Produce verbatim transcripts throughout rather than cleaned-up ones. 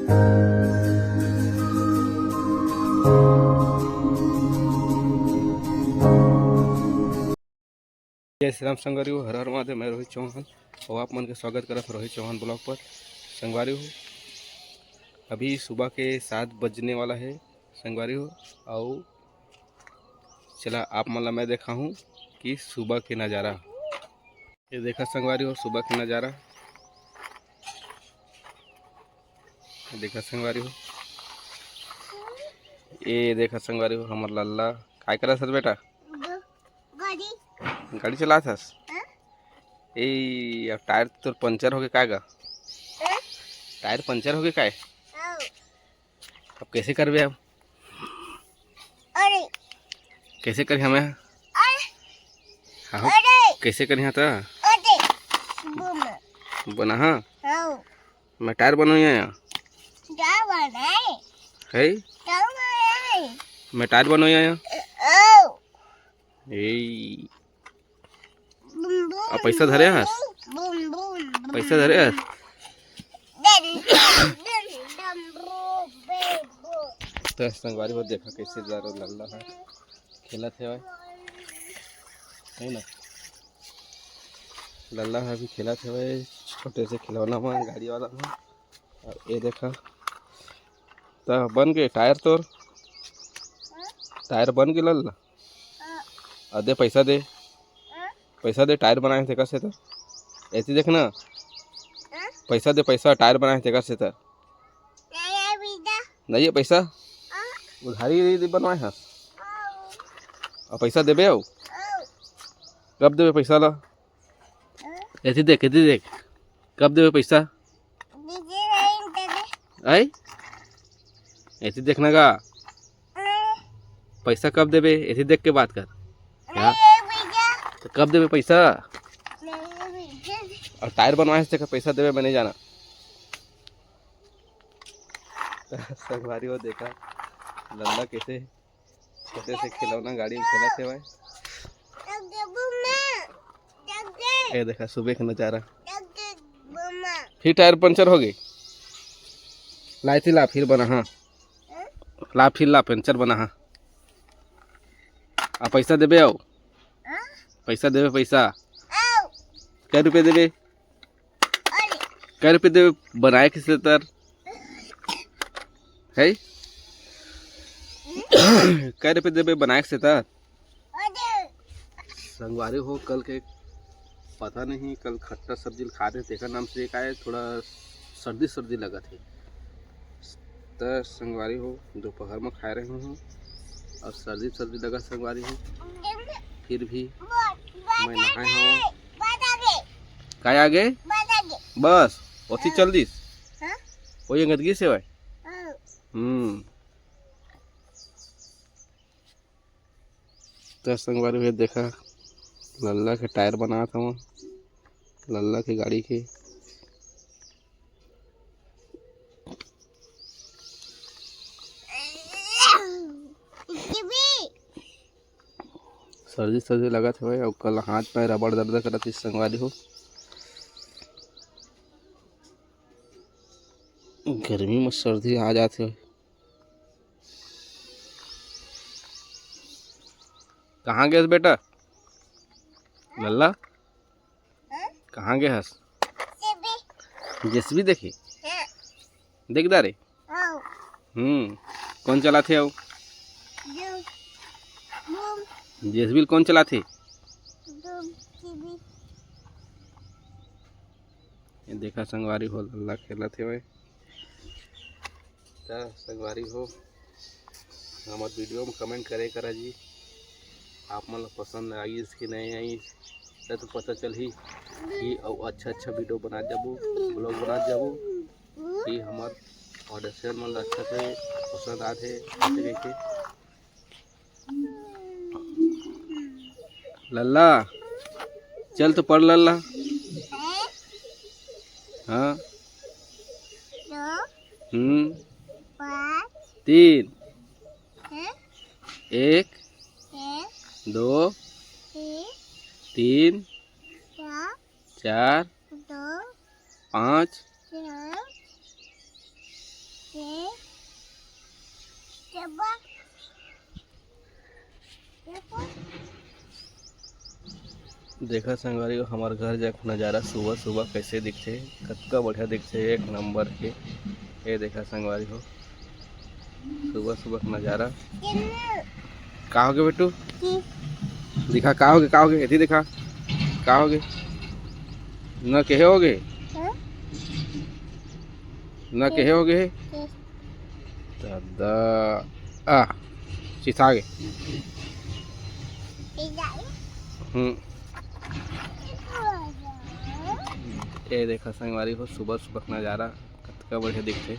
जय श्री राम संगवारी हो, हर हर महादेव। मैं रोहित चौहान और आप मन के स्वागत करत हूँ रोहित चौहान ब्लॉग पर। संगवारी हो, अभी सुबह के सात बजने वाला है संगवारी हो। और चला आप मन ला मैं देखा हूँ कि सुबह के नज़ारा। ये देखा संगवारी हो, सुबह के नज़ारा। ये देखा संगवारी हो, ये देखा संगवारी हो, हमर लल्ला काय करत हस बेटा? गाड़ी। गाड़ी चलात हस? हाँ। ए, अब टायर तोर पंचर होगे काय गा? हाँ? टायर पंचर होगे काय? हाँ। अब कैसे करबे अब? अरे। कैसे करी हमें? अरे। हाँ, अरे। कैसे करी हाँ त? अरे। बना। बना हाँ? हाँ। मैं टायर बनोइया। टायर बनाए। है? टायर बनाए। मैं टायर बनोइया। ओ। ए। बुम, बुम, अब पैसा धरे हस? बुम, बुम, बुम। पैसा धरे हस? डन, डन, डन, डन, बो, बे, बो। त संगवारी हो, देखा कैसे दारू लल्ला है, खेलत है, है ना? लल्ला ह अभी खेलत हवय छोटे से खिलौना म, गाड़ी वाला म। अउ ए देखा, त बन गे टायर तोर, टायर बन गे लल्ला। अ दे पैसा दे, पैसा दे, टायर बनाए हे तेकर से त। एती देख ना, पैसा दे, पैसा, टायर बनाए हे तेकर से त। नहीं है पैसा। उधारी दे, दे बनवाए हस। अउ पैसा देबे अउ? कब देबे पैसा ला? एती देख, एती देख। कब देबे पैसा? आई? एती देखना गा। पैसा कब देबे? एती देख के बात कर। क्या? त कब देबे पैसा? अउ टायर बनवाए हस तेकर पैसा देबे, मैं नहीं जाना। संगवारी हो देखा, लल्ला कैसे छोटे से खिलौना गाड़ी में खेलत हवय। ए देखा सुबह के नजारा। फिर टायर पंचर होगे। लाए थी ला, फिर बना हाँ। ला फिर ला, पंचर बना हाँ। आ पैसा देबे अउ? पैसा देबे, पैसा। कै रुपये देबे? कै रुपये देबे बनाए के सेतर? है? कै रुपये देबे बनाए के सेतर? संगवारी हो, कल के पता नहीं, कल खट्टा सब्जी खाए रहे, तेकर नाम से एक आए, थोड़ा सर्दी सर्दी लगत हे। त संगवारी हो, दोपहर में खाए रहे हूँ और सर्दी सर्दी लगत संगवारी हो, फिर भी मैं नहाए हूँ। काय आगे? बस, ओती चल दिस। हाँ? वही गंदगी से भाई। हाँ। हम्म। त संगवारी हो देखा, लल्ला के टायर बनात हवं, लल्ला के गाड़ी के। सर्दी सर्दी लगत हवय अउ कल हाथ पैर अब्बड़ दर्द करत हे संगवारी हो। गर्मी में सर्दी आ जात हे। कहाँ गेस बेटा? लल्ला, कहाँ गे हस? जेसीबी देखे? देख डारे। हम्म, कौन चलाथे अउ? जेसीबी कौन चलाथे? ये देखा संगवारी हो, लल्ला खेलत हेवय। त संगवारी हो, हमर वीडियो में कमेंट करे करा जी, आप मन ला पसंद आइस कि नहीं आइस, त तो पता चलही कि अउ अच्छा अच्छा वीडियो बना जाबो, ब्लॉग बना जाबो कि हमर ऑडियंस मन ला अच्छा से पसंद आथे, ऐसे कहिके। लल्ला, चल तो पढ़ लल्ला। हाँ। दो, हम्म। पाँच, तीन। हैं? एक, एक, दो, एक, तीन, चार, चार, दो, पाँच, चार, देखा संगवारी हो, हमर घर जाके नजारा सुबह सुबह कैसे दिखथे, कतका बढ़िया दिखथे, एक नंबर के। ये देखा संगवारी हो, सुबह सुबह के नजारा। का होगे बेटू? दिखा, का होगे, का होगे? एती दिखा, का होगे? न केहे होगे? हाँ? न केहे होगे? दादा, आ, चिथा गे। हम्म। ये देखा संगवारी हो, सुबह सुबह के नजारा कतका बढ़िया दिखथे।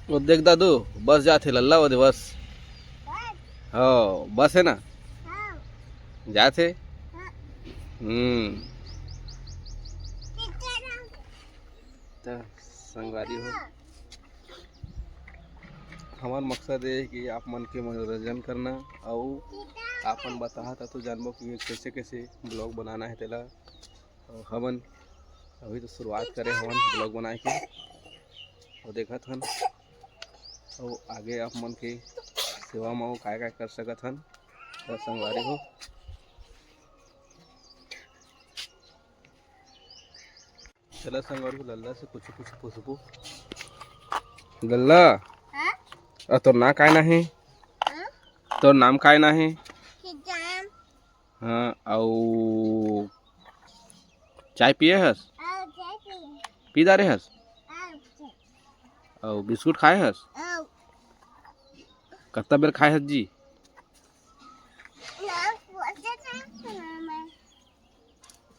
वो देख दादू, बस जाथे लल्ला, वो दे बस। हाँ, बस है ना? जाथे। हम्म। त संगवारी हो, हमर मकसद ये हे कि आप मन के मनोरंजन करना, अउ आप मन बताहा त तो जानबो कि कैसे कैसे ब्लॉग बनाना है तेला। अउ हमन अभी तो शुरुआत करे हवन ब्लॉग बनाए के, अउ देखत हन अउ आगे आप मन के सेवा म अउ काय काय कर सकत हन, त संगवारी हो। चला संगवारी हो, लल्ला से कुछ कुछ पूछबो। लल्ला, हाँ? अ, तोर नाम काय ना हे? हाँ? तोर नाम काय ना हे? किजाम। हाँ, अउ चाय पिए हस? हाँ, चाय पिए। पी डारे हस? हाँ, चाय। अउ बिस्कुट खाए हस? हाँ। कत्ता बेर खाए हस जी? ना, बोलते ना, ना, मैं।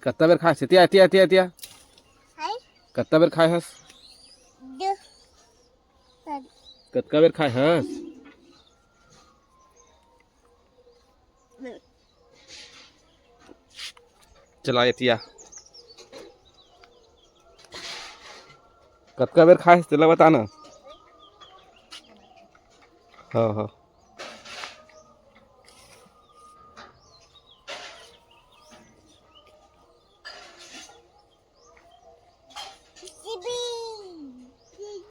कत्ता बेर खाए हस? एतिया, एतिया, एतिया, एतिया। हाय। कत्ता बेर खाए हस? दो। कतका बेर खाए हस? चला एतिया। कतका बेर खाए हस, तेला बता ना। हाँ, हाँ।